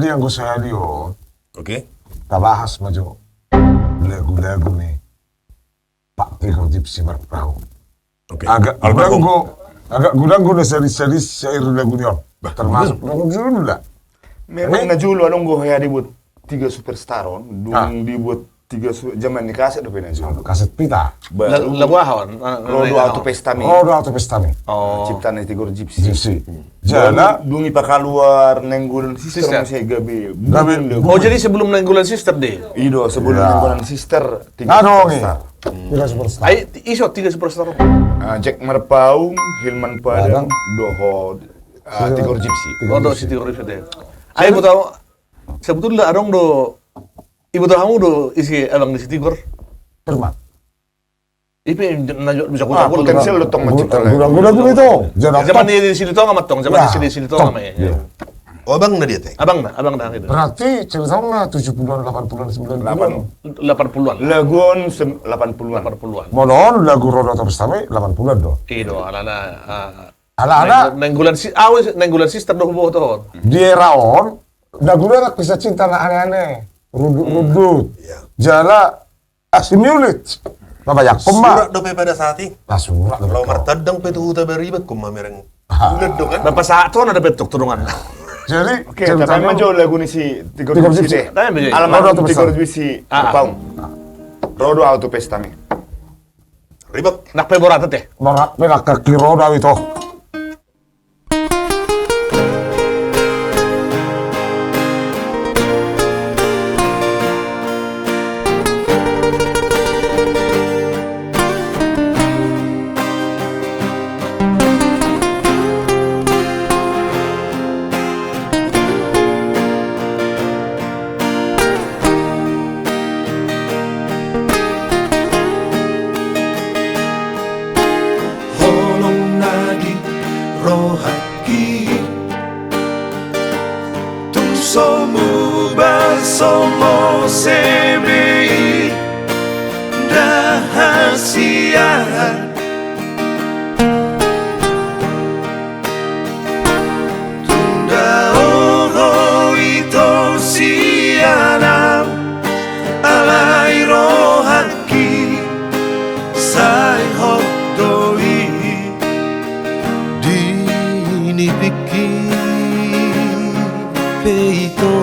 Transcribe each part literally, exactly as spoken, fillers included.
Anggo sahali on, oke, tabahas ma jo lagu-lagu ni Pak Tigor Gypsy Marpaung. Oke. Agak godang do, agak godang do na sadis-sadis syair lagu ni on. Bah, termasuk lagu judul da. Memang na jolo adong do hea dibuat Tiga Superstar on, dung dibuat Tiga Su-, jaman ni kaset dope na jolo. Kaset pita. Lagu aha on? Ro do ahu tu pestami. Ro do ahu tu pestami. Oh. Ciptaan ni Tigor Gypsy. Gypsy. Jala dung i pakaluar Nainggolan Sister muse gabe. Gabe. Oh, jadi sebelum Nainggolan Sister do i? I do, sebelum Nainggolan Sister, Tiga Superstar. Tiga Superstar. Ai, ise Tiga Superstar? Ah, Jack Marpaung, Hilman Padang, dohot, ah, Tigor Gypsy. Oh, dohot si Tigor Gypsy do. Ai, iboto, sebetulna adong do, iboto hamu do ise abang ni si Tigor? Firman. Ipe na bisa kuta. Potensial do tong mancipta. Guna-guna itu. Zaman ni Silitonga ma tong, zaman ni Silitonga ma. Oh, abangna dia, te? Abangna, abangna. Berarti cerita na tujuh puluhan, delapan puluhan, sembilan puluhan. Delapan puluhan. Lagu on delapan puluhan. Delapan puluhan. Molo on lagu Ro do ahu tu pestami delapan puluhan do. I do, alana, alana Nainggolan si, ahu Nainggolan Sister do huboto on. Di era on, lagu do Kisah Cinta na aneh-aneh, rundut-rundut. Jala asi miulit. Mabayangkon ma. Surak dope pada saat i. Surak dope. Laho martandang pe tu huta Bariba, ingkon mamereng. Ulet do kan? Pasahat on dope tu dongan. Jadi, oke, cerita ma jo lagu ni si Tigor Gypsy. Alamat Tigor Gypsy Marpaung. Ro do ahu tu pestami. Ribet. Nang pe borat, te. Borat pe nang kaki roda ito. Holong na di rohangki, tung so muba songon sebe i nda hasian. Tunda oho ito sian au, alai rohangki sai hot do i. Di nipingki pe ito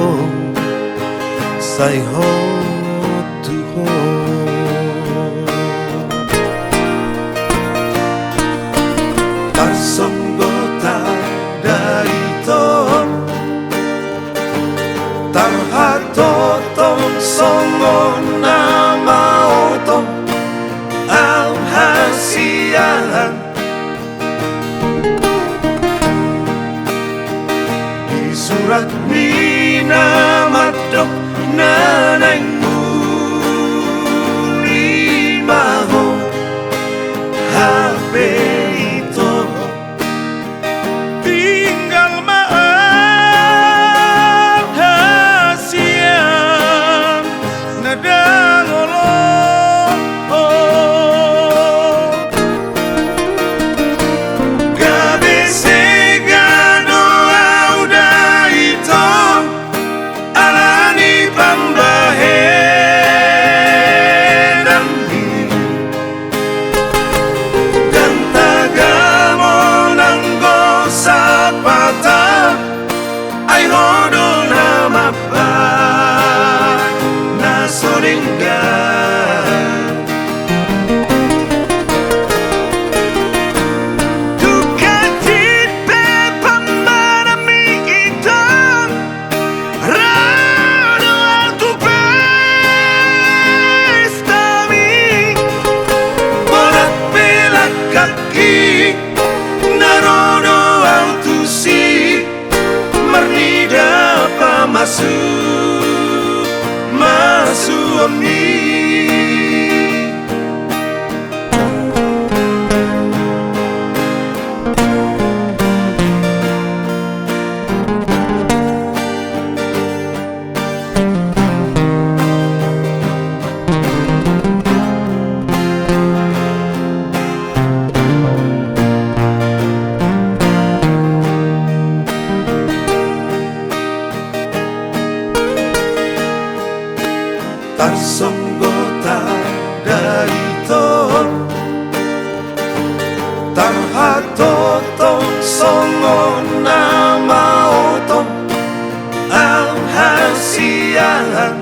sai hot tu ho. Tarsonggota da ito, tarhatotong songon na maoto au hasian. Di suratmi na mandok na naeng muli ma ho, hape ito tinggal ma au hasian. Na dangol on. Gabe sega do au da ito, alani pambahenanmi. Ndang tagamon anggo sapata, ai ho do na mambahen na so denggan. Tung ganjang pe pambahenanmi, ito, ro do au tu pestami. Borat pe langkangki, na ro do au tusi, marnida pamasu-masuonmi. Tarsonggot hada i, Tuhan, tarhatotong songon na maoto, au hasian.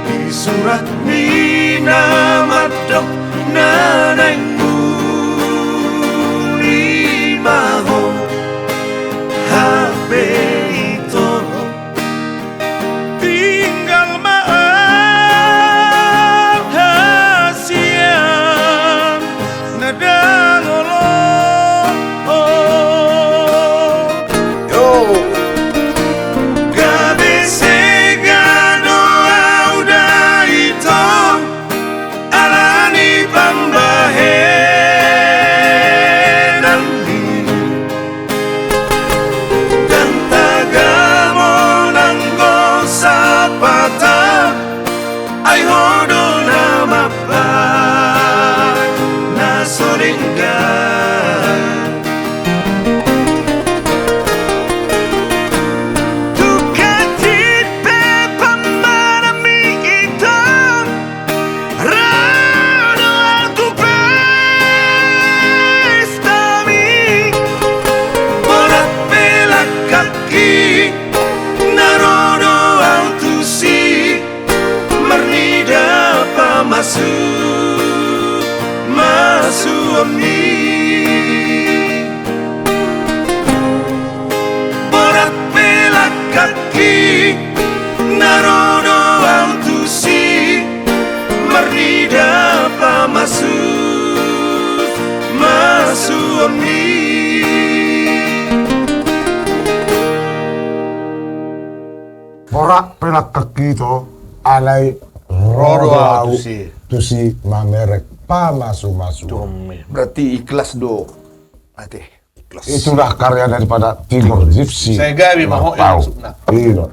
Di suratmi na mandok na naeng uli ma ho, hape ito tinggal ma au hasian na dang olo. Gabe sega do au da ito ala ni pambahenanmi. Dang tagamon anggo sapata, ai ho do na mambahen na so denggan. Tung katik pe pamanami ito, ro do au tu pestami. Borat pe langkangki, na ro do au tusi, marnida pamasu masuonmi. Borat pe langkangki, na ro do au tusi, marnida pamasu masuonmi. Borat pe langkangki, Tuhan, alai ro do au tusi, tusi mamereng pamasu-masu. Berarti ikhlas do. Ate. Itulah karya daripada Tigor Gypsy. Saya gawe mau yang maksudnya. Iya.